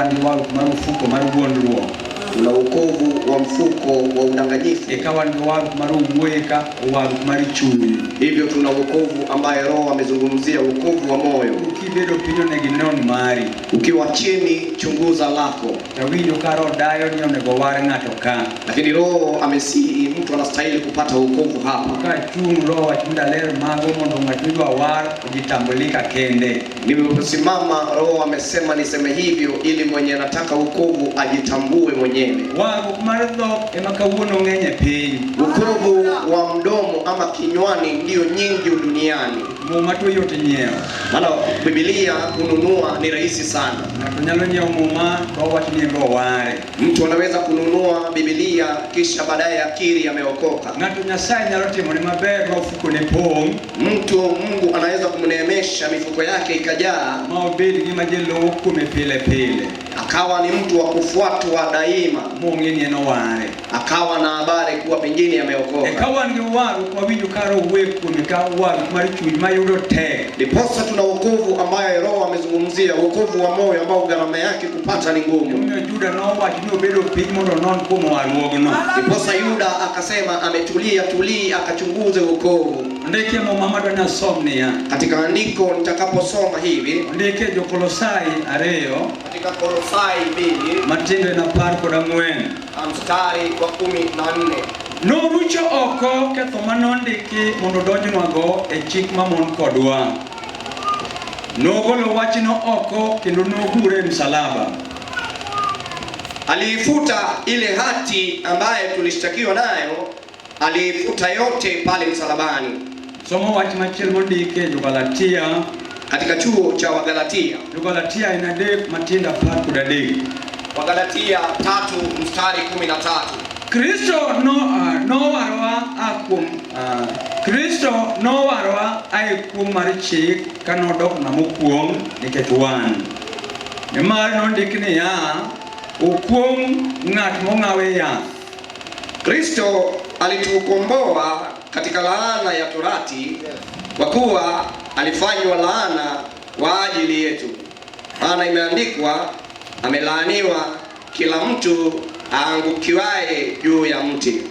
Wan gi warruok mar ofuko mar wuondruok. Tuna wokovu wa mfuko wa udanganyifu. Eka wan gi warruok mar owuoyo ka warruok mar chuny. Hivyo tuna wokovu ambaye Roho amezungumzia, wokovu wa moyo. Kibedo piny onego inon mari. Ukiwa chini, chunguza lako. Tawinjo ka Roho dayo ni onego war ng'ato ka. Lakini Roho amesihi mtu anastahili kupata wokovu hapa. Ka chung' Roho wach mondo aler mago mondo ng'at midwa war ojitambulika kende. Niliposimama, Roho amesema niseme hivyo ili mwenye anataka wokovu ajitambue mwenyewe. Warruok mar dhok ema kawuono ng'eny e piny. Wokovu wa mdomo ama kinywani ndiyo nyingi duniani, Muma to yot nyiewo. maana Biblia kununua ni rahisi sana. Ng'ato nyalo nyiewo muma to owacho ni en be oware. Mtu anaweza kununua Biblia kisha baadaye akiri ameokoka. Ng'ato Nyasaye nyalo timone maber ma ofukone pong' Mtu Mungu anaweza kumneemesha mifuko yake ikajaa, ma obed gima ji luwo kuome pile pile akawa ni mtu wa kufuatwa daima, mong'e ni en oware. akawa na habari kuwa pengine Eka ameokoka. wan gi warruok mawinjo ka Roho wuoyo kuome ka warruok mar chuny mayudo tek. Ndiposa tuna wokovu ambaye Roho amezungumzia, wokovu wa moyo ambao gharama yake kupata ni ngumu. Emomiyo Juda nowacho ni obedo piny mondo onon kuom warruogno. Ndiposa Yuda akasema ametulia tulii, akachunguze wokovu. Ondike muma madwa ni asom niya. Katika andiko nitakaposoma hivi Ondike jo-Kolosai 2 katika Kolosai 2 matindo en 14. mstari wa 14. Norucho oko ketho manondiki mondo odonjnwago e chik mamon kodwa. Nogolo wachno oko kendo nogure e msalaba. Aliifuta ile hati ambaye tulishtakiwa nayo, aliifuta yote pale msalabani. Somo wach machielo mondiki e jo-Galatia. Katika chuo cha Wagalatia, Jo-Galatia en 3 matindo 13. Wagalatia 3 mstari 13. Kristo no, nowarowa a kuom Kristo nowarowa a e kuong' mar chik ka nodok ng'ama okuong' nikech wan. Nimar nondik niya, okuong' ng'at mong'aw e yath. Kristo alitukomboa katika laana ya torati, kwa kuwa alifanywa laana kwa ajili yetu. Maana imeandikwa, amelaaniwa kila mtu aangukiwaye juu ya mti.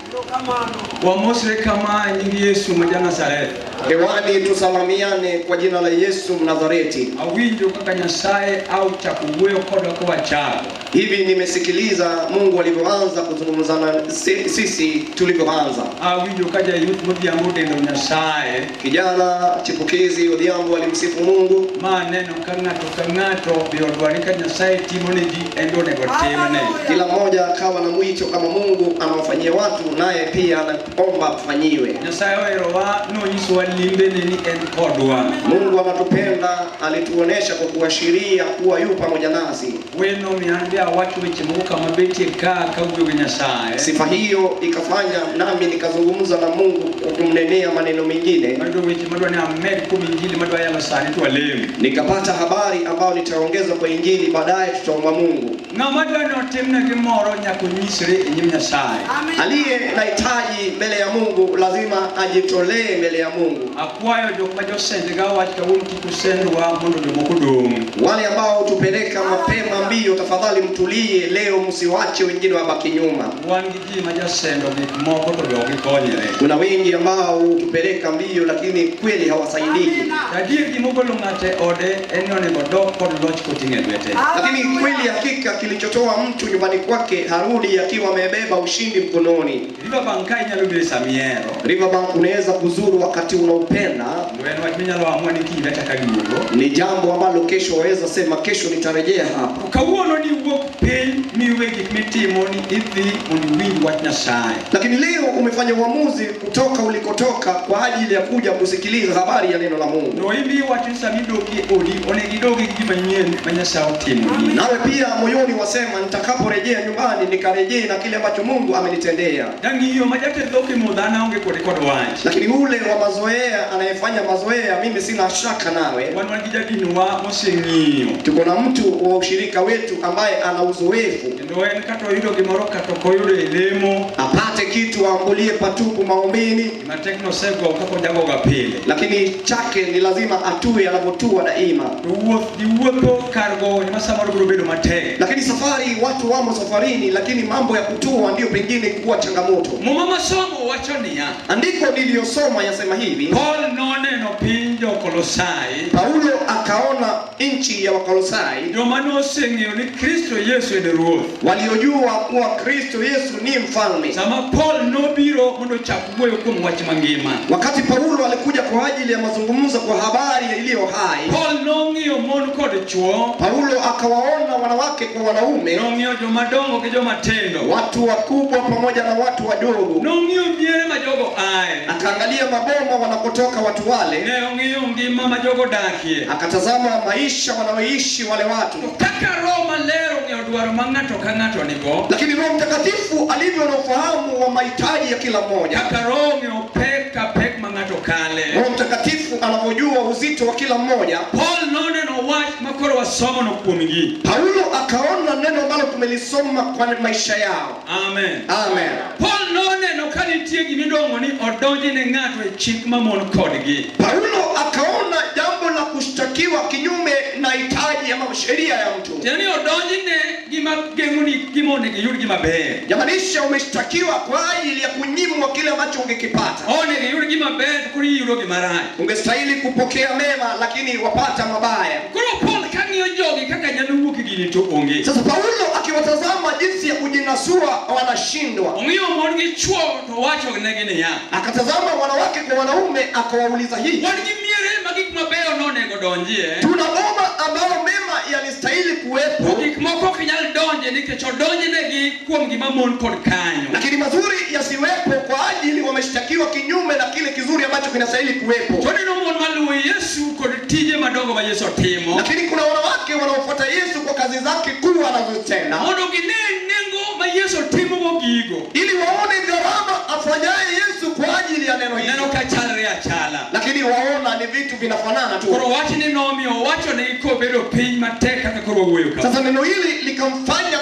Wamosre kama e nying Yesu ma ja-Nazareth. Hewani tusalamiane kwa jina la Yesu Mnazareti. Awinjo kaka Nyasaye au chako wuoyo kodwa kowachako. Hivi nimesikiliza Mungu alivyoanza kuzungumza na sisi tulivyoanza. Awinjo ka jayuth modhiambo dendo Nyasaye. Kijana chipukizi Odhiambo alimsifu Mungu. Ma aneno ka ng'ato ka ng'ato be odwar ni ka Nyasaye timo ne ji en be onego timne. Kila mmoja akawa na mwito kama Mungu anawafanyia watu, naye pia anaomba afanyiwe. Nyasaye oherowa nonyisowa limbene ni en kodwa. Mungu anatupenda, alituonesha kwa kuashiria kuwa yu pamoja nasi. Weno miyo an be awacho weche moko kama betie ka kawuoyo gi Nyasaye. Sifa hiyo ikafanya nami nikazungumza na Mungu kwa kumnenea maneno mengine, Mayudo weche madwa ni amed kuom injili madwa yalo sani to walem. Nikapata habari ambayo nitaongeza kwa injili baadaye, tutaomba Mungu. Ng'ama dwa ni otimne gimoro nyaka onyisre e nyim Nyasaye. Aliye na hitaji mbele ya Mungu lazima ajitolee mbele ya Mungu. Akwayo jok ma josendga wach kawuono kik usendwa mondo jomoko dong'. Wale ambao tupeleka mapema mbio, tafadhali mtulie leo, msiwache wengine wabaki nyuma. Wan gi ji ma josendo gik moko to be ok gikonyre. Kuna wengi ambao hutupeleka mbio, lakini kweli hawasaidiki. Adier gimogolo ng'ato e ode en ni onego odog kod loch koting'o e lwete. Lakini kweli hakika kilichotoa mtu nyumbani kwake harudi akiwa amebeba ushindi mkononi. Riverbank ka inyalo biro samihero. Riverbank unaweza kuzuru wakati unaupenda. To en wach minyalo amua ni kiny achako aduogo. Ni jambo ambalo kesho waweza sema kesho nitarejea hapa. Kawuono ni wuok piny miwe gik mitimo ni idhi mondo iwinj wach Nyasaye. Lakini leo umefanya uamuzi kutoka ulikotoka kwa ajili ya kuja kusikiliza habari ya neno la Mungu. To in iwacho ni sama idok e odi onego idog gi gima nyien ma Nyasaye otimoni. Nawe pia moyoni wasema nitakaporejea nyumbani nikarejee na kile ambacho Mungu amenitendea. Jang'iyo ma jatend dhok e mudho an aonge kode kod wach. Lakini ule wa mazoea anayefanya mazoea, mimi sina shaka nawe. Wan wan gi jadinwa moseng'iyo. Tuko na mtu wa ushirika wetu ambaye ana uzoefu. Kendo Kendo en kata oyudo gimoro kata ok oyudo e lemo, apate kitu aambulie patupu maombini, gima tek nosego kaka ojagoga pile. Lakini chake ni lazima atue anavyotua daima. To wuoth ji wuotho kar gowo ema samoro biro bedo matek. Lakini safari, watu wamo safarini, lakini mambo ya kutua ndiyo pengine kuwa changamoto. Muma masomo wacho niya, Andiko niliyosoma yasema hivi, Paul noneno piny jo-Kolosai, Paulo akaona nchi ya Wakolosai joma noseng'eyo ni Kristo Yesu en Ruoth. Waliojua kuwa Kristo Yesu ni mfalme. Sama Paul nobiro mondo ochak wuoyo kuom wach mangima, Wakati Paulo alikuja kwa ajili ya mazungumzo kwa habari iliyo hai, Paul nong'iyo mon kod chwo, Paulo akawaona wanawake kwa wanaume, nong'iyo joma dongo gi joma tindo, watu wakubwa pamoja na watu wadogo, nong'iyo miere ma jogo ae, akaangalia maboma wanakotoka watu wale, ne ong'iyo ngima ma jogo dakie. Akatazama maisha wanaoishi wale watu. To kaka Roho Maler ong'eyo dwaro ma ng'ato ka ng'ato nigo, Lakini Roho Mtakatifu alivyo na ufahamu wa mahitaji ya kila mmoja, kaka Roho ong'eyo pek ka pek ma ng'ato kale, Roho Mtakatifu anavyojua uzito wa kila mmoja, Paul noneno wach ma koro wasomono kuomgi. Paulo akaona neno ambalo tumelisoma kwa maisha yao. Amen. Amen. Paul noneno ka nitie gimiluongo ni odonji ne ng'ato e chik mamon kodgi. Paulo akaona jambo la kushtakiwa kinyume na hitaji ama sheria ya mtu. Tiende ni odonji ne gima geng'oni gima onego iyud gima ber. Yamaanisha umeshtakiwa kwa ajili ya kunyimwa kile ambacho ungekipata. Onego iyud gima ber to koro iyudo gima rach. Ungestahili kupokea mema lakini wapata mabaya. Koro Paul kang'iyo jogi kaka nyalo wuok e gini to onge. Sasa Paulo akiwatazama jinsi ya kujinasua wanashindwa. Ong'iyo mon gi chwo to owacho negi niya, Akatazama wanawake kwa wanaume akawauliza hivi, wan gi miere ma gik mabeyo nonego donjie. Tuna boma ambao mema yalistahili To kuwepo, gik moko ok nyal donje nikech odonjnegi kuom gima mon kod kanyo. Lakini mazuri yasiwepo kwa ajili wameshtakiwa kinyume na kile kizuri ambacho kinastahili kuwepo. To neno mon maluwo Yesu kod tije madongo ma Yesu timo, Lakini kuna wanawake wanaofuata Yesu kwa kazi zake kuu anazotenda, mondo gine nengo ma Yesu timogo gigo, ili waone gharama afanyaye Yesu kwa ajili ya neno hili, neno ka chalre achala. Lakini waona ni vitu vinafanana tu. Koro wachni nomiyo owachonegi kobedo piny matek kaka koro wawuoyo kama. Sasa neno hili likamfanya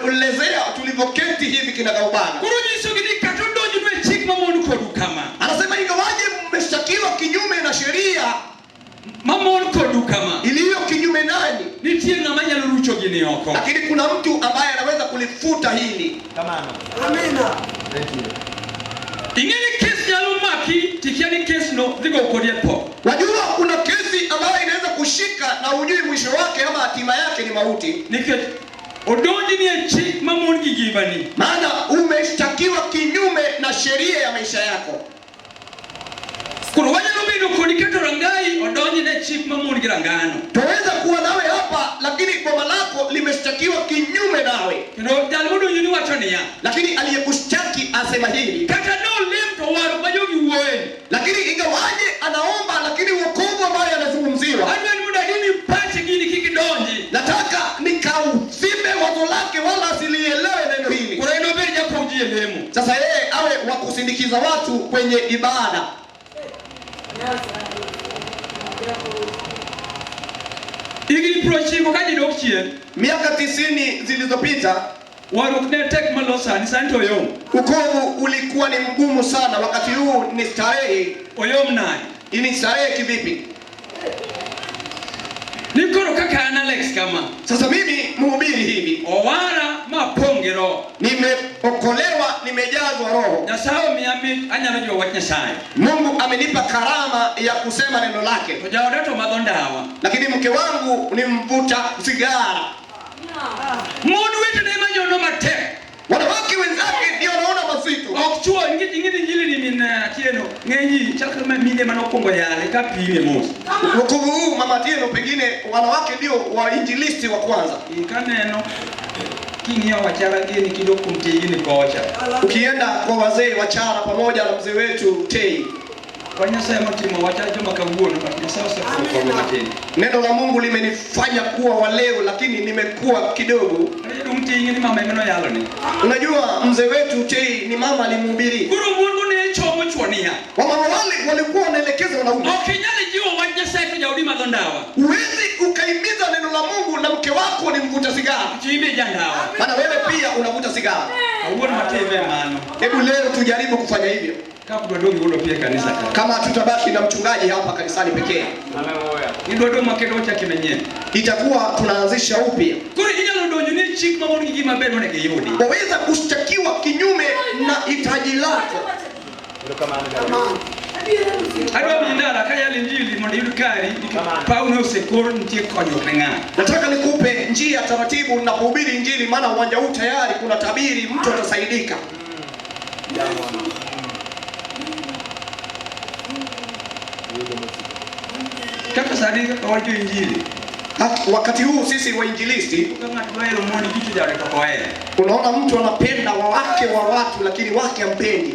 kuelezea tulivyoketi hivi kinagaubaga. Koro nyisogi ni kata odonjnu e chik mamon kodu kama, Anasema ingawaje mmeshtakiwa kinyume na sheria mamon kodu kama, iliyo kinyume nanyi, nitie ng'ama nyalo rucho gini oko. Lakini kuna mtu ambaye anaweza kulifuta hili. Amina. Thank you. Ing'e ni kes nyalo maki tikia ni kes no dhi go kodi e tho. Wajua kuna kesi ambayo inaweza kushika na hujui mwisho wake ama hatima yake ni mauti. Nikech odonjni e chik mamon gi ngimani. Maana umeshtakiwa kinyume na sheria ya maisha yako. Koro wanyalo bedo kodi keto rangai odonjne chik mamon gi rangano. Twaweza kuwa nawe hapa lakini boma lako limeshtakiwa kinyume nawe. Kendo jal modonjoni wacho niya, Lakini aliyekushtaki asema hivi, kata nolem to warruok ma jogi wuoye. Lakini ingawaje anaomba, lakini wokovu ambaye anazungumziwa, Adwa ni mondo adini pache gini kik donji. Nataka nikauzime wazo lake wala asilielewe neno hili. Koro en obed jakow ji e lemo. Sasa yeye awe wa kusindikiza watu kwenye ibada. Higni 90 ka ji dok chien, Miaka 90 zilizopita, warruok ne tek maloyo sani, sani to oyom. Wokovu ulikuwa ni mgumu sana, wakati huu ni starehe. Oyom nade? Ni starehe kivipi? Ni koro kaka an Alex kama. Sasa mimi mhubiri hivi. Owara ma apong' gi roho. Nimeokolewa, nimejazwa roho. Nyasaye omiya mich, anyalo jiwo wach Nyasaye. Mungu amenipa karama ya kusema neno lake. To jaoda to madho ndawa. Lakini mke wangu ni mvuta sigara. Mon wetene ema nyono matek. Wanawake wenzake ndio wanaona mazito. Ok chuo, ing'e ni injili ni min Atieno, ng'eny ji chal kama mine mane okwongo yale ka pime mos. Wokovu huu mama Atieno, pengine wanawake ndio wainjilisti wa kwanza. Kaneno king'iyo wachara gini kidok kuom tigi ni kocha. Ukienda kwa wazee wachara pamoja na mzee wetu Tei. Kwa Nyasaye motimo wacha joma kawuono, but Nyasaye osetimo kodwa matin. Neno la Mungu limenifanya kuwa wa leo, lakini nimekuwa kidogo. Jaduong' Tei ni mama ema noyalo ni. Unajua mzee wetu Tei ni mama alimhubiri. Koro mon go ne chomo chwo niya. Wamama wale walikuwa wanaelekeza wanaume. Ok inyal jiwo wach Nyasaye to jaodi madho ndawa. Huwezi ukaimiza neno la Mungu na mke wako ni mvuta sigara. Chimbe jandawa. Maana wewe pia unavuta sigara. Kawuono watime mano. Hebu leo tujaribu kufanya hivyo, Ka ok dwadong' gi wuod Opiyo e kanisa ka. kama hatutabaki na mchungaji hapa kanisani pekee, Idwa dong' makendo wachaki manyien. itakuwa tunaanzisha upya. Koro inyalo donjo ni chik ma mon gi gima ber monego iyudi. Waweza kushtakiwa kinyume na hitaji lako. Adwa miyi ndara ka yalo injili mondo iyud kari nikech paw ne osekor nitie konyruok ne ng'ato. Nataka nikupe njia taratibu ninapohubiri Injili, maana uwanja huu tayari kuna tabiri, mtu atasaidika. Kaka sani kaka wan jo injili, Wakati huu sisi wainjilisti, ka ng'ato dwa hero mon ji to jaode to ok ohero. unaona mtu anapenda wawake wa watu, lakini wake hampendi.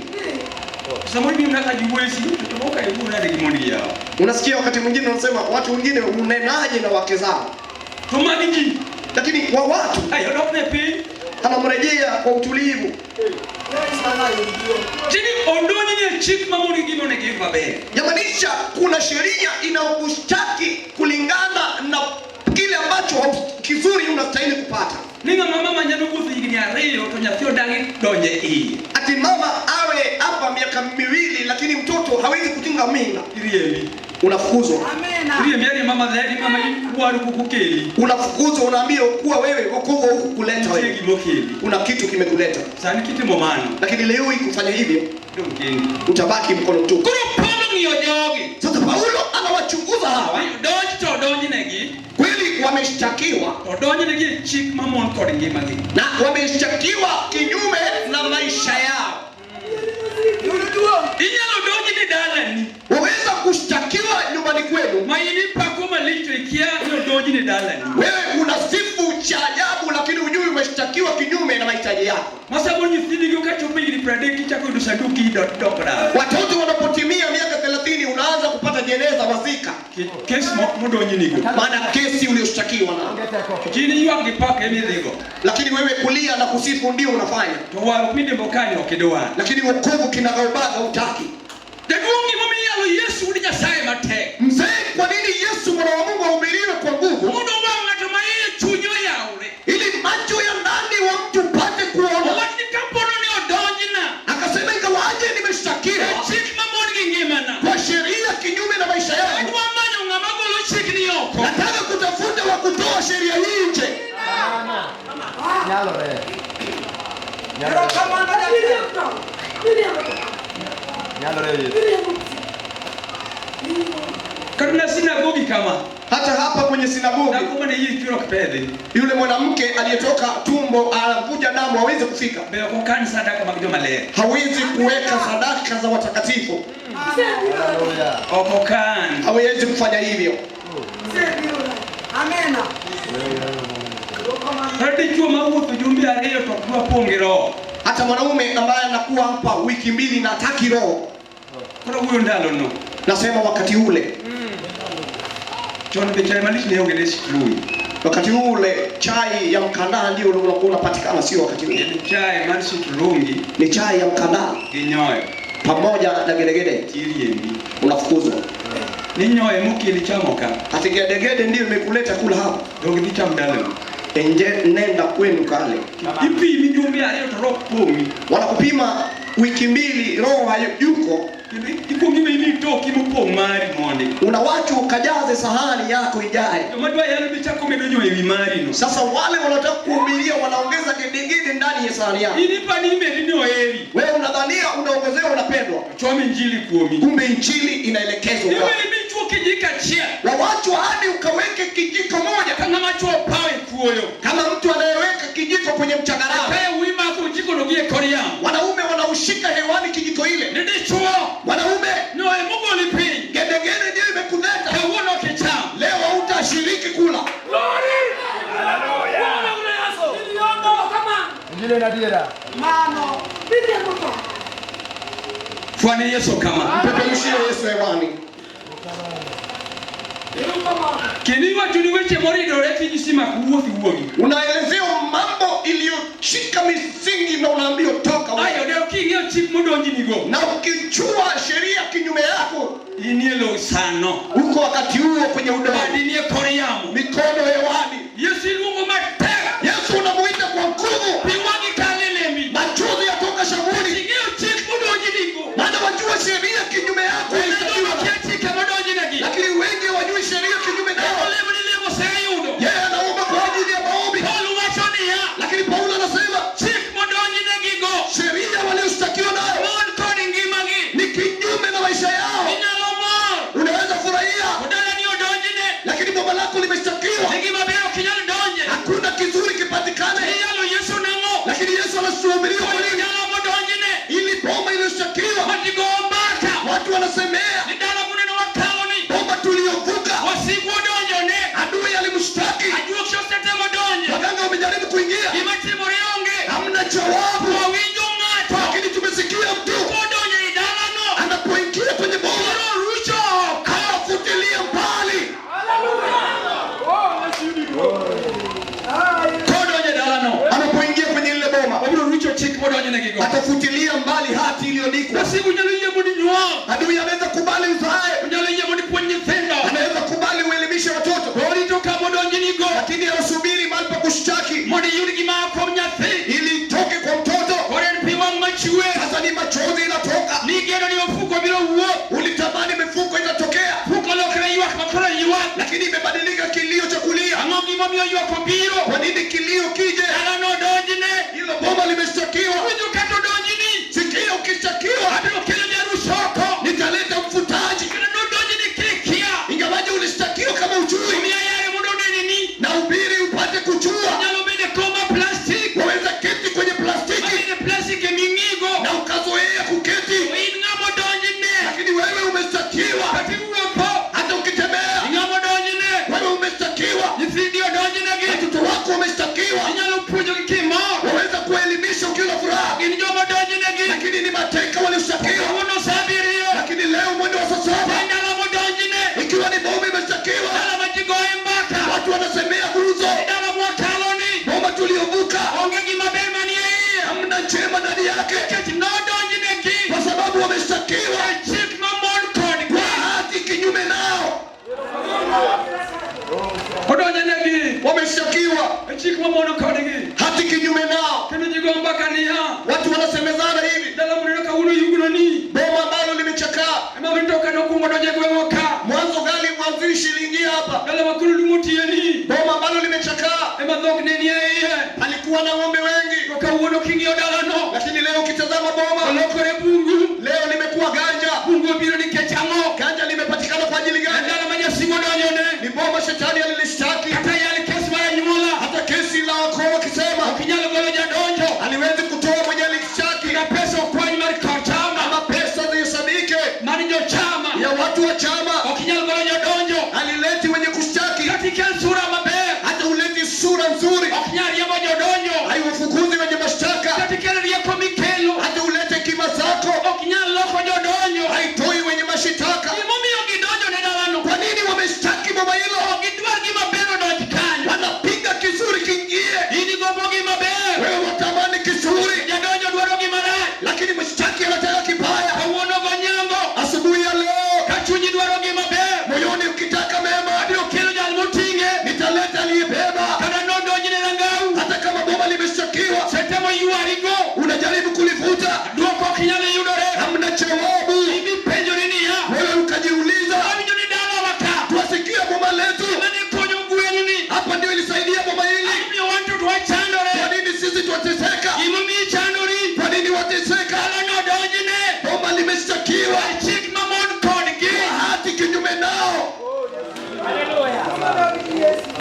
Samoro ibiro mana ka ji wuoyo e simu to jomoko ka iwuoyo nade gi mon gi yawa. Unasikia wakati mwingine unasema watu wengine unenaje na wake zao, To mag ji, lakini wa watu ai odokne piny. anamrejea kwa utulivu. Tini odonji ni e chik ma mon gi gima onego iyud maber. Yamaanisha kuna sheria inayokushtaki kulingana na kile ambacho kizuri unastahili kupata. Ni ng'ama mama nyalo wuotho higni 2 to nyathi odagi donjo e iye. Ati mama awe hapa miaka 2 lakini mtoto hawezi kutinga mimba, Iriembi. unafukuzwa. Iriembi ariemba mama dhedi mama waru pok okeli. Unafukuzwa, unaambiwa kuwa wewe wokovu hukukuleta Nitie wewe, gima okeli. kuna kitu kimekuleta. Sani kitimo mano. Lakini leo hii kufanya hivyo Dong kendi. utabaki mkono mtupu. Koro Paulo ng'iyo jogi. Sasa Paulo anawachunguza hawa, Donj to odonjnegi. kweli wameshtakiwa To odonjnegi e chik mamon kod ngimagi. na wameshtakiwa kinyume na maisha yao. Inyalo donj ni dalani. Waweza kushtakiwa nyumbani kwenu, Ma in ipako malich to ikia ni odonj ni dalani. wewe unasifu cha ajabu, lakini hujui umeshtakiwa kinyume na mahitaji yako. Ma samoro nyithindigo kachopo higni 30 ichako yudo sanduki dok dala. Watoto wanapotimia miaka 30 unaanza kupata jeneza wazika, Kes modonjnigo. maana kesi ulioshtakiwa nayo. Jin ywak gi pak emidhigo. Lakini wewe kulia na kusifu ndio unafanya, To waro pinde mokani ok idwar. lakini wokovu kinagaubaga hutaki. Jaduong' gimomiyo iyalo Yesu wuod Nyasaye matek. Mzee, kwa nini Yesu mwana wa Mungu ahubiriwe kwa nguvu? Mondo wang' ng'ato ma iye chunye oyawre. Ili macho ya ndani wa mtu upate kuona. Owach ni kapono ni odonjna. Akasema ingawaje nimeshtakiwa E chik mamon gi ngimana. kwa sheria kinyume na maisha yangu, Adwa manyo ng'ama golo chikni oko. nataka kutafuta wa kutoa sheria hii nje. Nyalore. Nyalore Yesu. Kata na sinagogi kama. Hata hapa kwenye sinagogi, Dhako mane iye chwer ok pedhi. yule mwanamke aliyetoka tumbo anavuja damu hawezi kufika, Be ok okan sadaka mag joma ler. hawezi kuweka sadaka za watakatifu, Haleluya. Ok okan. hawezi kufanya hivyo. Kata dichuo ma wuotho jumbe 2 to ok dwa pong' gi roho. Hata mwanaume ambaye anakuwa hapa wiki 2 na hataki roho, Koro wuoyo ndalono. nasema wakati ule, Chon be chai malich ne onge ne sitrui. wakati ule chai ya mkandaa ndio ulikuwa unapatikana, sio wakati ule. En chai mar sitrungi Ni chai ya mkandaa gi nyoyo pamoja na gedegede, tiriembi. unafukuzwa. Ni nyoyo mokeli chamo ka. Ati gedegede ndio imekuleta kula hapa, Dog dhi cham dalano. enje nenda kwenu kale. Ipimi jumbe 2 to roho ok pong'i. Wanakupima wiki 2, roho hayuko, Kendo ikuongo iwe imi toki mopong' mari mondi. unawachwa ukajaze sahani yako ijae. Joma dwa yalo be chako medo nyoyo ewi mari no. Sasa wale wanaotaka kuhubiria wanaongeza gedegede ndani ya sahani yako. In ipani imedi ni oheri. Wewe unadhania unaongezewa, unapendwa, Chom injili kuomi. kumbe injili inaelekezwa Iwe kwako. imi chuo kijiko achiel. Wawachwa hadi ukaweke kijiko moja, Ka ng'ama chuo pawe kuoyo. kama mtu anayeweka kijiko kwenye mchangarawe. Kae wi mako ojiko no gi e kor yamo. Wanaume wanaushika hewani kijiko ile, Ni dichuo. wanaume Nyoyo mogoli piny. gedegede ndio imekuleta Kawuono ok icham. leo, hautashiriki kula. Injili ina dira. Fwane Yesu kama. Mpeperushie Yesu hewani. Kendo iwacho ni weche moridore tiji simak wuoth wuogi. Unaelezewa mambo iliyoshika misingi na unaambiwa toka wewe. Ayo ne king'iyo chik modonjnigo. Na ukichua sheria kinyume yako, In e lowo sano. uko wakati huo kwenye udongo, Badi ni e kor yamo. mikono hewani. Yesu iluongo matek. Yesu unamuita kwa nguvu. Pi wang'i kuingia. Gima timore onge. Hamna jawabu, Wawinjo ng'ato lakini tumesikia mtu kodonjo e dalano anapoingia kwenye boma biro rucho oko. anafutilia mbali. Kodonjo e dalano Anapoingia kwenye lile boma obiro rucho chik modonjonegigo. atafutilia mbali hati iliyoandikwa. Wasigu nyalo yie mondo inyuol. Adui anaweza kubali uzae, Onyalo yie mondo ipuonj nyithindo. anaweza kubali uelimishe watoto, To orito kama odonjnigo lakini anasubiri mahali pa kushtaki mondo iyud gima a kuom nyathi. ili itoke kwa mtoto. Koro en pi wang' machwer. Sasa ni machozi inatoka. Nigeno ni ofuko biro wuok. Ulitamani mifuko itatokea, Fuko lokre ywak makoro ywak. lakini imebadilika kilio cha kulia. Ang'o gimomiyo ywak obiro? Kwa nini kilio kije? Dalano odonjne. Hilo boma limeshtakiwa. Winjo kata odonjni. Sikia, ukishtakiwa Abiro kelo jaruch oko. nitaleta mfutaji. Kendo nodonjni kikia. Ingawaje ulishtakiwa kama ujui, Miya yare mondo onenini. na ubiri upate kujua. Nyalo bedo e kom mar plastic. Waweza keti kwenye plastiki Mabende plastic eming'igo. na ukazoea kuketi, To in ng'ama odonjne. lakini wewe umeshtakiwa. Kata iwuotho. Hata ukitembea Ing'ama odonjne. wewe umeshtakiwa, Nyithindi odonjnegi. watoto wako wameshtakiwa. Inyalo puonjogi kimor. Waweza kuelimisha ukiwa na furaha, Gin joma odonjnegi. lakini ni mateka walioshtakiwa. Kawuono sa abiriyo. Lakini leo mwendo wa saa 7, En dala modonjne. ikiwa ni boma imeshtakiwa, Dala ma ji goye mbaka. watu wanasemea gumzo, Dala mwakaloni. boma tuliovuka, Onge gima ber manie iye. hamna njema ndani yake, Nikech nodonjnegi. kwa sababu wameshtakiwa E chik mamon kodgi. kwa hati kinyume nao. Odonjnegi. Wameshtakiwa E chik mamono kodgi. hati kinyume nao. Kendo ji go mbaka niya. Watu wanasemezana hivi, Dala muneno kawuono yugno ni. boma ambalo limechakaa, Ema mtoka nokwongo donjo e gweng'wa ka. mwanzo gani mwanzilishi iliingia hapa, Dala ma koro lum otiye boma ambalo limechakaa, Ema dhok ne nie iye. alikuwa na ng'ombe wengi, To kawuono king'iyo dalano. lakini leo ukitazama boma Olokore bungu. leo limekuwa ganja. Bungu obiro nikech ang'o? Ganja limepatikana kwa ajili En gani? dala ma jasigu odonjone. Ni boma shetani alilishtaki. Kata yal kes mar anyuola. Hata kesi la wakoo wakisema Ok inyal golo jadonjo. aliwezi kutoa mwenye alishtaki, Kata pesa okwany mar kor chama. ama pesa zihesabike Mar jochama. ya watu wa chama, Ok inyal golo jodonjo. alileti wenye kushtaki. Kata ikel sura maber. Hata uleti sura nzuri, Ok nyal riembo jodonjo. haiwafukuzi wenye mashtaka. Kata ikel rieko mikelo. Hata ulete hekima zako, Ok nyal loko jodonjo. haitoi wenye mashitaka. Gimomiyo gidonjo ne dalano. Kwa nini wameshtaki boma hilo? Ok gidwar gima ber odonj kanyo. Wanapiga kizuri kiingie, In igombo gima ber. wewe watamani kizuri, Jadonjo dwaro gima rach. lakini mshtaki anataka kibaya. Kawuono gonyango. Asubuhi ya leo, Ka chunyi dwaro gima ber. moyoni ukitaka mema, Abiro kelo jal moting'e. nitaleta aliyebeba. Kata nodonjne rangau. Hata kama boma limeshtakiwa, Setemo ywarigo. unajaribu kulivuta, Dwoko ok nyal yudore. hamna jawabu. Ibipenjori niya. Wewe ukajiuliza, Awinjo ni dalawa ka. twasikia boma letu Mane konyo gweng'ni. hapa ndio ilisaidia boma hili. Omiyo wan to twachandore. Kwa nini sisi twateseka? Gimomiyo ichandori. Kwa nini wateseka? Dala nodonjne. Boma limeshtakiwa E chik mamon kodgi. kwa hati kinyume nao.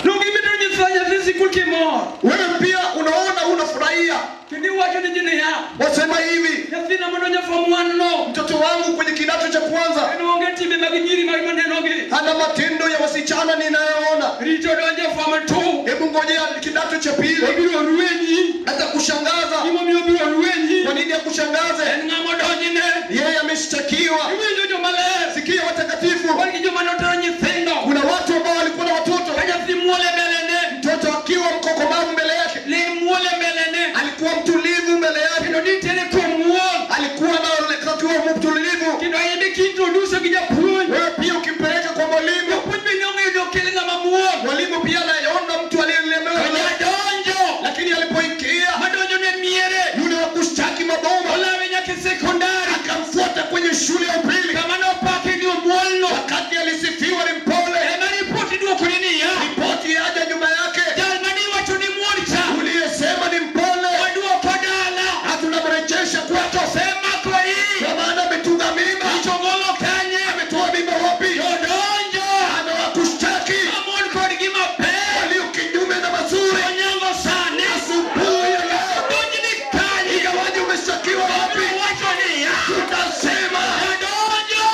Nogimito nyithind nyathi sikul kimor. Wewe pia unaona, unafurahia, Kendo iwacho ne ji niya. wasema hivi, Nyathina modonjo form one no. mtoto wangu kwenye kidato cha kwanza En onge timbe mag nyiri mag manenogi. hana matendo ya wasichana ninayoona. Rito donjo e form two. Hebu ngojea kidato cha pili, Obiro rwenyi. hata kushangaza. Gimomiyo obiro rwenyi. Kwa nini akushangaze? En ng'ama odonjne. Yeye ameshtakiwa. Iwinjo joma ler. Sikia watakatifu, Wan gi joma notero nyithindo. kuna watu ambao walikuwa na watoto, Ka nyathi muol e mbelene. mtoto akiwa mkokomavu mbele yake, Le muol e mbelene. alikuwa mtulivu mbele yake, Kendo nitiere komuol. alikuwa na akiwa mtulivu. Kendo in be kiintroduce gi japuonj. Wewe pia ukimpeleka kwa mwalimu, Japuonj be nong'eyo ni okel ng'ama muol. mwalimu pia anaona mtu To aliyelemewa, jadonjo. lakini alipoingia Madonjo ne miere. yule wa kushtaki maboma Olawe nyaka e sekondari. akamfuata kwenye shule ya upili. Kama nopake ni omuolno. Wakati alisifiwa ni mpole, Ema ripoti duokoni niya. ripoti yaja nyuma yake, Jal maniwacho ni muol cha. uliyesema ni mpole, Waduoko dala. hatunamrejesha kwako, Osemako ii. kwa maana ametunga mimba. Ichogolo kanye. Ametoa mimba wapi? Jodonjo. Anawakushtaki Mamon kod gima ber. walio kinyume na mazuri. Onyango sani. Asubuhi ya leo, Donjni kanye. ingawaje umeshtakiwa wapi, Wacho niya. tutasema Jadonjo.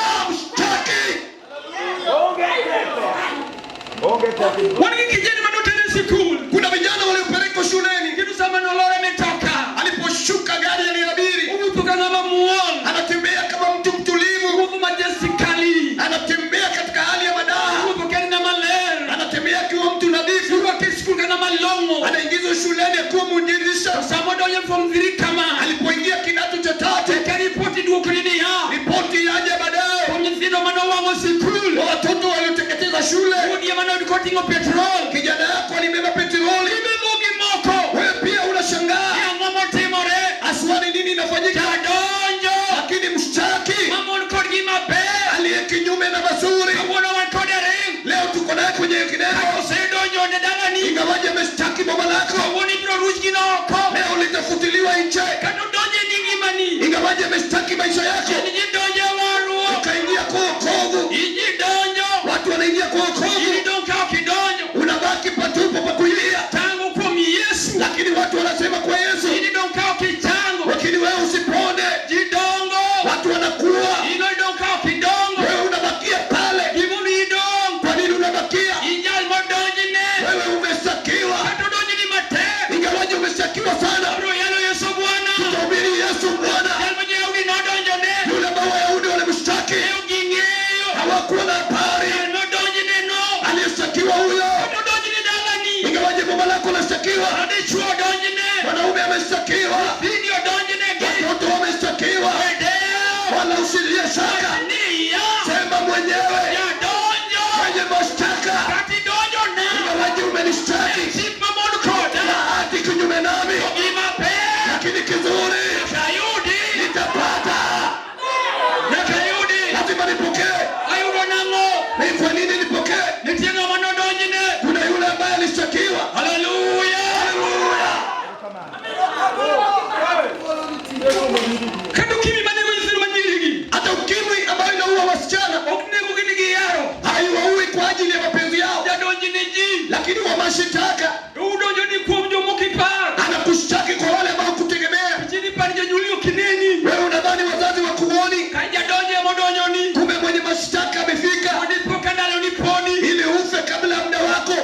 shtaki. Onge ketho. Wan gi kijana manoter e sikul. Kuna vijana waliopelekwa shuleni, Alibadilisha. Sama odonjo form 3 kama, Alipoingia kidato cha tatu, eka ripoti duokni niya, ripoti yaje baadaye, kuom nyithindo manowang'o sikul, watoto walioteketeza shule, wuodi ema noyud koting'o petrol, kijana yako alibeba petroli, ibedho gi moko, wewe pia unashangaa ni ang'o motimore? aswali nini inafanyika, Jadonjo lakini mshtaki mamon kodgi maber, aliye kinyume na mazuri, kawuono wan kode ring, leo tuko naye kwenye kineno, osedonjo ne dalani, ingawaje ameshtaki boma lako, kawuono ibiro ruchgi oko, leo litafutiliwa nje, kata odonjo e ngimani, ingawaje ameshtaki maisha yako, in ji donjo e warruok, ukaingia kwa wokovu. in ji donjo, Watu wanaingia kwa wokovu, in idong' ka ok idonjo, unabaki patupo pa kuingia, tango kuom Yesu, lakini watu wanasema kwa Yesu, in idong' ka ok ichango, lakini wewe usipone. ji dongo, Watu wanakuwa, in idong' ka ok idongo, wewe unabakia pale. gimomiyo idong', Kwa nini unabakia? in jal modonjne, Wewe umeshtakiwa, kata odonjni matek, ingawaje umeshtakiwa sana. abiro yalo Yesu Bwana, Tutahubiri Yesu Bwana, jal ma jo-Yahudi nodonjone, yule ambao Wayahudi walimshtaki, ne ok ging'eyo, hawakuwa na habari. jal modonjne no, Aliyeshtakiwa huyo, kata odonjne dalani, ingawaje boma lako lashtakiwa, dichuo odonjne, mwanaume ameshtakiwa, bidi odonjnegi, watoto wameshtakiwa, wedewo, wala usilie shaka, niya, sema mwenyewe jadonjo, mwenye mashtaka, kata idonjona, ingawaje umenishtaki chik mamon koda, na hati kinyume nami, gima ber, lakini kizuri nyaka ayudi, nitapata, nyaka ayudi, lazima nipokee. ayudo nang'o? Ni kwa nini nipokee? Nitie ng'ama nodonjne, Kuna yule ambaye alishtakiwa. haleluya. Haleluya! Kata ukimwi manego nyithindo manyirigi, Hata ukimwi ambayo inaua wasichana ok negogi ni gihero, haiwaui kwa ajili ya mapenzi yao, jadonjne ji, lakini wa mashitaka udonjo ni kuom jomokipar, anakushtaki kwa wale ambao kutegemea chini par jonyuolni ok neni, wewe. Unadhani wazazi wakuoni, ka jadonjo emodonjoni, kumbe mwenye mashtaka amefika mondo ipo ka ndaloni poni. ili ufe kabla ya muda wako.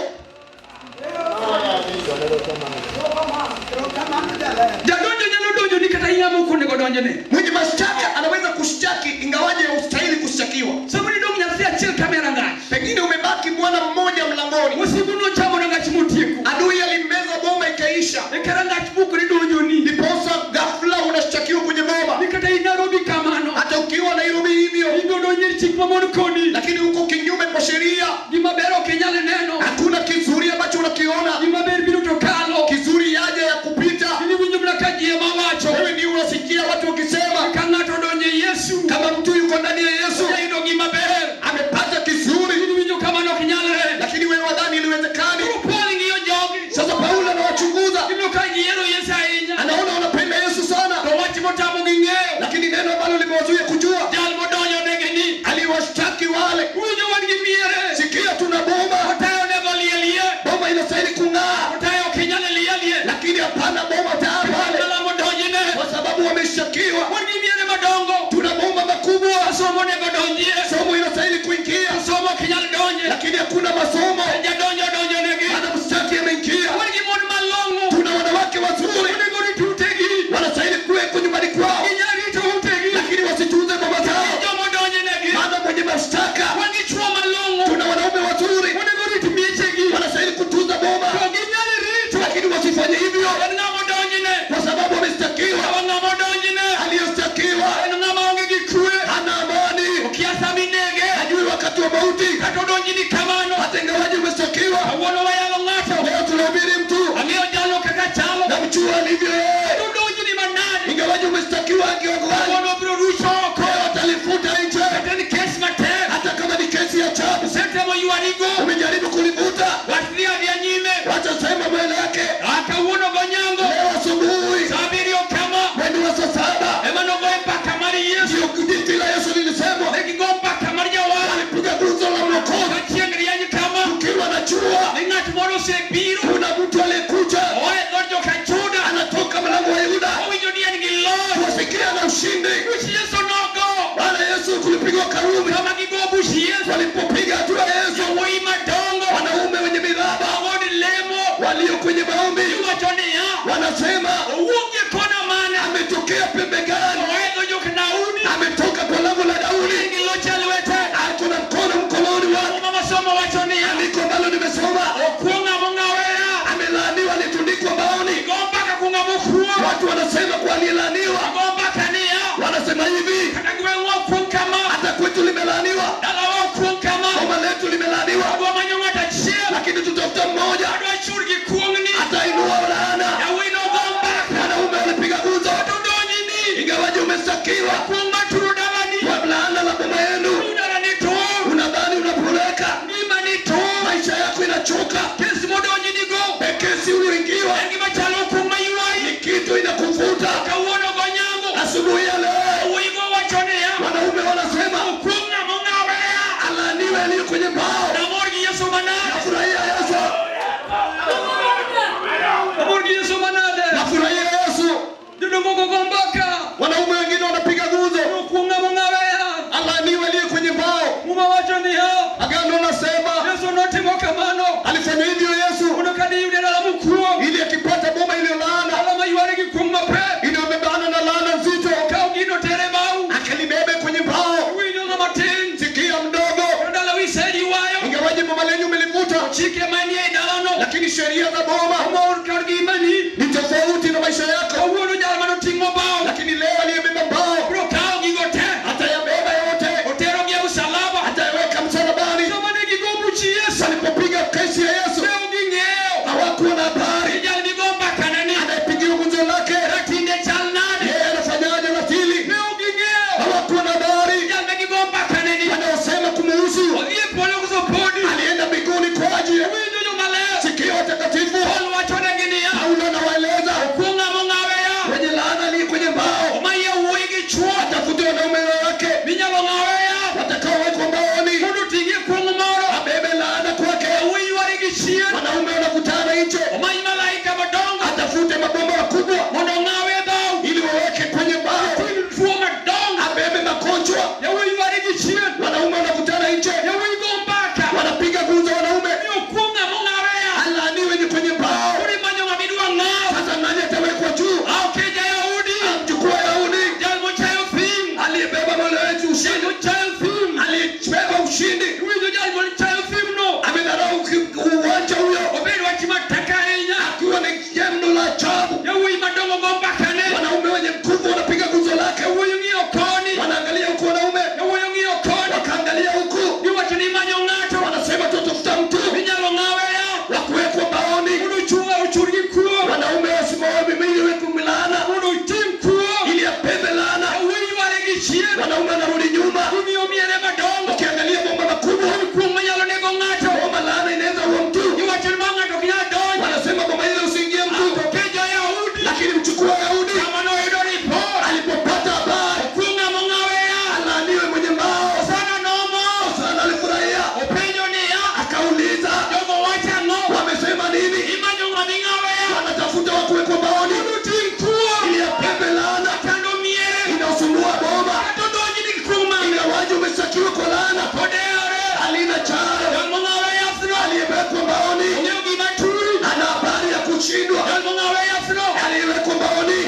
Jadonjo nyalo donjoni kata ing'ama ok onego donjne. Mwenye mashtaka anaweza kushtaki ingawaje haustahili kushtakiwa. Samoro idong' nyathi achiel kama e rangach, Pengine umebaki mwana mmoja mlangoni, wasigu nochamo rangach motieko, adui alimmeza boma ikaisha, eka rangach bukore donjoni, ndiposa ghafla unashtakiwa kwenye boma. ni kata in Nairobi kamano, Hata ukiwa Nairobi hivyo, ibiro donjo e chik mamon kodi, lakini uko kinyume kwa sheria. gima ber ok inyal neno, Hakuna kizuri ambacho unakiona, gima ber biro to kalo, kizuri yaja ya kupita. in iwinjo mana ka ji ema wacho, Wewe ndio unasikia watu wakisema, ka ng'ato odonjo e Yesu, kama mtu yuko ndani ya Yesu oyudo gima ber, amepata kizuri, in iwinjo kamano ok nyalre. lakini wewe wadhani iliwezekani. Koro Paul ng'iyo jogi, Sasa Paulo anawachunguza, gineno ka gihero Yesu ahinya, anaona wanapenda Yesu sana, to wach motamogi ng'eyo, lakini neno ambalo limewazuia kujua, jal modonjo negi ni, aliwashtaki wale. winjo wan gi miere, Sikia, tuna boma, otayo onego lielie, boma inastahili kung'aa, otayo ok inyal lielie, lakini hapana boma taa pale, jala modonjne, kwa sababu wameshtakiwa. wan gi miere madongo, Tuna bomba makubwa, somo onego donjie, somo inastahili kuingia, somo ok inyal donje, lakini hakuna masomo. jadonjo odonjonegi, Ana mshtaki ameingia. wan gi mon malong'o, Tuna wanawake wazuri, onego rit utegi, wanastahili kuweko nyumbani kwao, ginyal rito utegi, lakini wasitunze boma zao, joma odonjonegi, maana mwenye mashtaka. wan gi chwo malong'o, Tuna wanaume wazuri, onego rit miechegi, wanastahili kutunza boma, to ginyal rito, lakini wasifanye hivyo en ng'ama odonjne, kwa sababu wameshtakiwa. kawa ng'ama odonjne, Aliyeshtakiwa en ng'ama onge gi kwe, hana amani, okia sama inege, hajui wakati wa mauti. kata odonjni kamano, Hata ingawaje umeshtakiwa, kawuono wayalo ng'ato, leo tunahubiri mtu ang'eyo jalo kaka chalo, na mchua alivyo yeye, odonjni manade, ingawaje umeshtakiwa kiwango gani, kawuono obiro rucho oko, leo atalifuta nje, kata en kes matek, hata kama ni kesi ya chabu. osetemo ywarigo, Umejaribu kulivuta, wach dhi adhiya nyime, wacha sema mbele yake. Ah, kawuono gonyango, Leo asubuhi sa abiriyo kama, mwendo wa saa 7 ema nogoye mbaka mar Yesu, ndio kijiti la Yesu lilisemwa, ne gigo mbaka mar jawar, walipiga guzo la Mwokozi ka chieng' rieny kama, ukiwa na jua. ni ng'at moro osebiro, Kuna mtu aliyekuja oa e dhood joka Juda, anatoka mlango wa Yuda, owinjo ni en gi loch, kuwasikia na ushindi. buch Yesu nogo, Bwana Yesu kulipigwa karumi, kama gigo buch Yesu, walipopiga hatua Yesu, yawuoyi madongo, wanaume wenye miraba od lemo, walio kwenye maombi iwacho niya, wanasema owuok e kona mane, ametokea pembe gani? oa e dho joka Daudi, Ametoka kwa lango la en Daudi, gi loch e lwete. ako na mkono mkononi wake. Muma masomo wacho niya, Andiko ambalo nimesoma, okuong' ng'ama ong'aw e yath, amelaaniwa, alitundikwa baoni. go mbaka ku ng'ama madongo gogo mbaka. Wanaume wengine wanapiga gumzo, Okuong' ng'ama ong'aw e yath. alaaniwe aliye kwenye mbao. Muma wacho niya, Agano nasema Yesu notimo kamano alifanya hivyo Yesu mondo ka diyude dala mokuong', ili akipata boma iliyo laana dala mayware gi kuong' mapek, inayobebana na laana nzito, okaw gino tere bao. akalibebe kwenye mbao. Winjo ng'ama tin, Sikia mdogo, to dala wisedi ywayo, ingawaje boma lenyu umelivuta, chike manie e dalano lakini sheria za boma omor kargi mani. ni tofauti na maisha yako. Kawuono jal manoting'o bao Lakini leo aliyebeba mbao biro kawo gigo te, atayabeba yote, oterogi e msalaba. atayaweka msalabani. Sama ne gigo buch Yesu, Walipopiga kesi ya Yesu ne ok ging'eyo hawakuwa na habari. ni jal migo mbakane ni Anayepigiwa gumzo lake ratinde chal nade. yeye anafanyaje ratili? Ne ok ging'eyo Hawakuwa na habari. jal me gigo mbakane ni Wanaosema kumuhusu odhi e polo koso podi. alienda mbinguni kwa ajili. Winjo jomaler, Sikia watakatifu, Paul wachonegi niya, Paulo anawaeleza okuong' ng'ama ong'aw e yath, kwenye laana aliye kwenye mbao, ma yawuoyi gi chwo atafute wanaume wake minyalo ng'aw e yath watakaowekwa mbaoni, mondo oting'ie kuong' moro. abebe laana kwake. Yawuoyi yware gi chien, Wanaume wanakutana nje, omany malaika madongo atafute mabomba makubwa mondo ong'aw e dhau, ili waweke kwenye mbao, ting' tuo madongo. abebe magonjwa. Yawuoyi yware gi chien, Wanaume wanakutana nje, yawuoyi go mbaka wanapiga gumzo wanaume, ni okuong' ng'ama ong'aw e yath. alaaniwe ni kwenye mbao. Koro imanyo ng'ama idwa ng'aw. Sasa nani atawekwa juu? Ok ja-Yahudi, Amchukua Yahudi jal mochayo thim, aliyebeba mole wetu jal ushindi, mochayo thim. aliyebeba ushindi, Iwinjo jal mochayo thim no, amedharau uwanja huyo, obed wach matek ahinya. akiwa ni jemno la ajabu. Yawuoyi madongo go mbakane, Wanaume wenye nguvu wanapiga gumzo lake, yawuoyi ng'iyo koni, wanaangalia huku, wanaume yawuoyi ng'iyo koni. wakaangalia huku, Giwacho ni imanyo ng'ato wanasema tutatafuta mtu minyalo ng'aw e yath wa kuwekwa mbaoni. mondo ochur gi kuo, Wanaume wasimame mimi kumlaana mondo oting' kuo. ili abebe laana. Yawuoyi yware gi chien, Wanaume wanarudi nyuma, ging'iyo miere madongo, ukiangalia bomba makubwa, kuong' manyalo nego ng'ato. bomba laana inaweza uwa mtu. Giwacho ni ma ng'ato ok nyal donjo. Wanasema bomba ile usiingie mtu, To ke jo-Yahudi lakini mchukua Yahudi kama noyudo ripot, alipopata habari, okuong' ng'ama ong'aw e yath, alaaniwe mwenye mbao. Hosana nomor. Sana alifurahia, Openjo niya, akauliza jogo wacho ang'o? wamesema nini? Imanyo ng'ama ing'aw e yath Wanatafuta wa kuwekwa mbaoni mondo oting' kuo, ili abebe laana kando miere inayosumbua boma, kata odonji gi kuong' ma ingawaje umeshtakiwa kwa laana, odewore. halina charo. Jal mong'aw e yathno Aliyewekwa mbaoni ong'eyo gima turi. ana habari ya kushindwa. Jal mong'aw e yathno Aliyewekwa mbaoni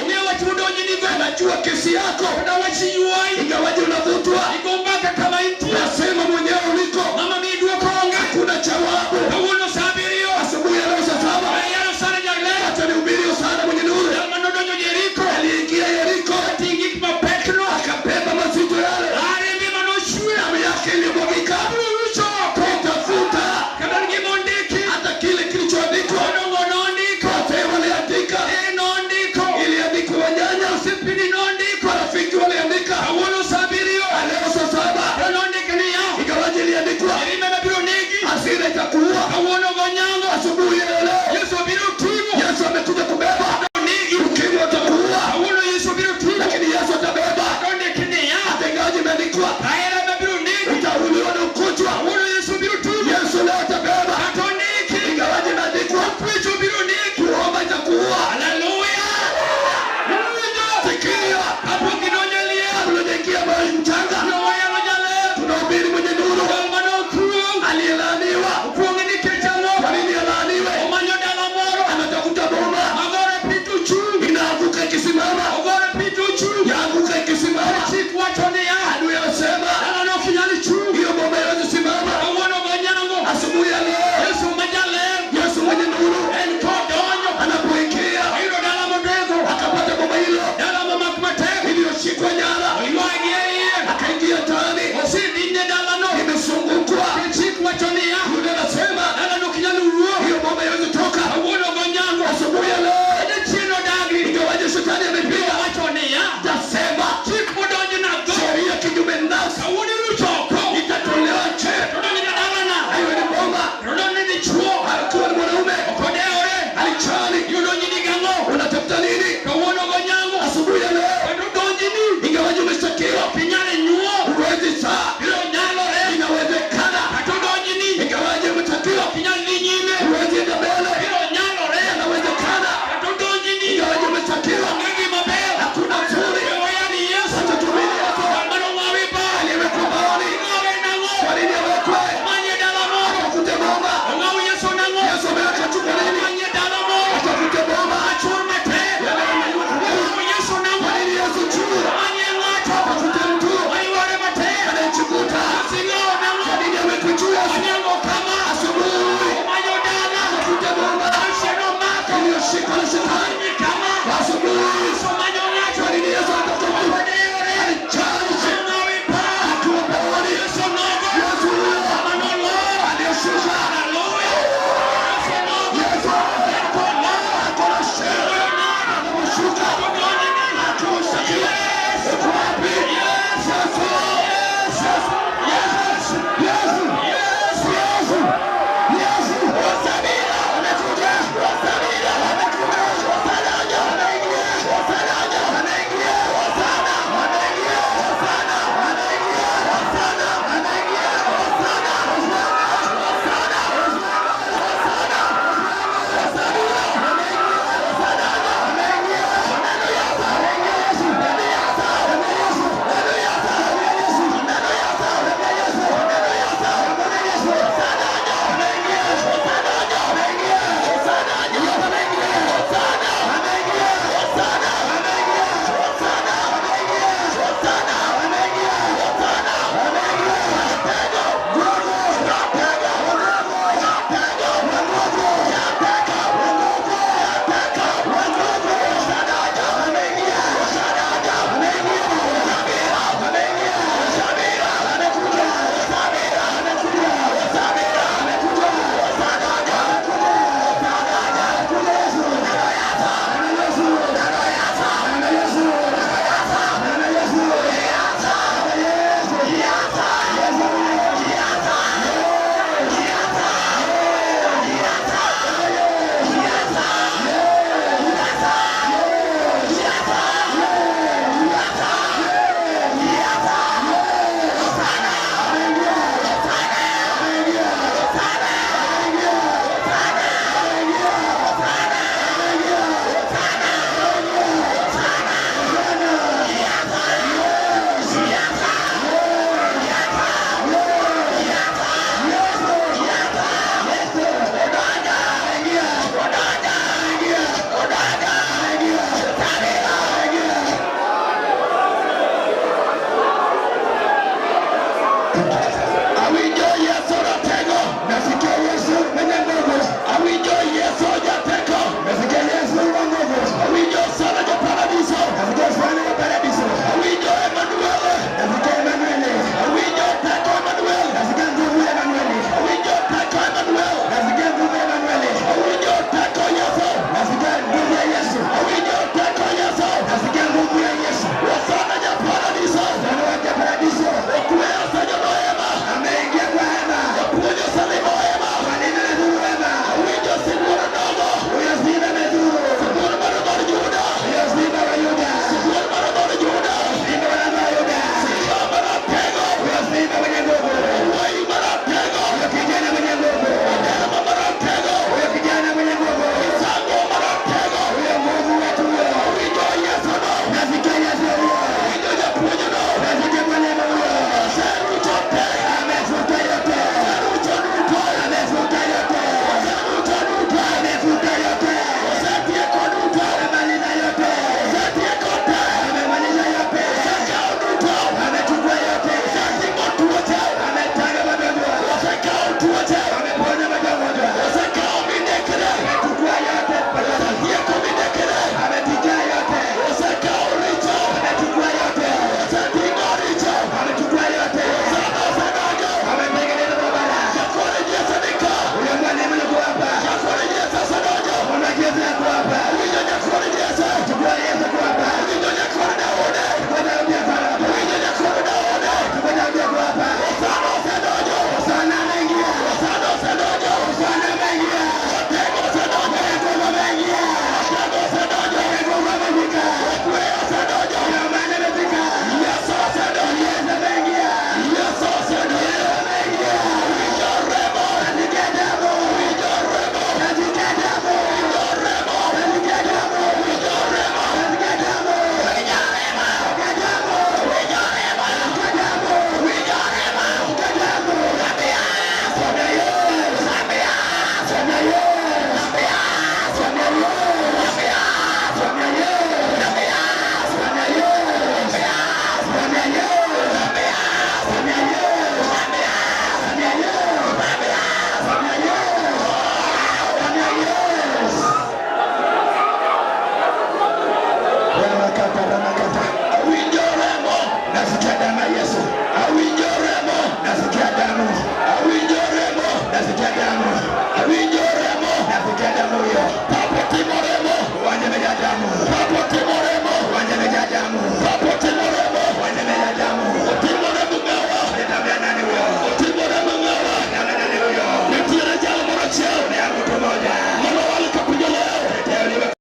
Kwa damu ya Yesu. Awinjo remo. Nasikia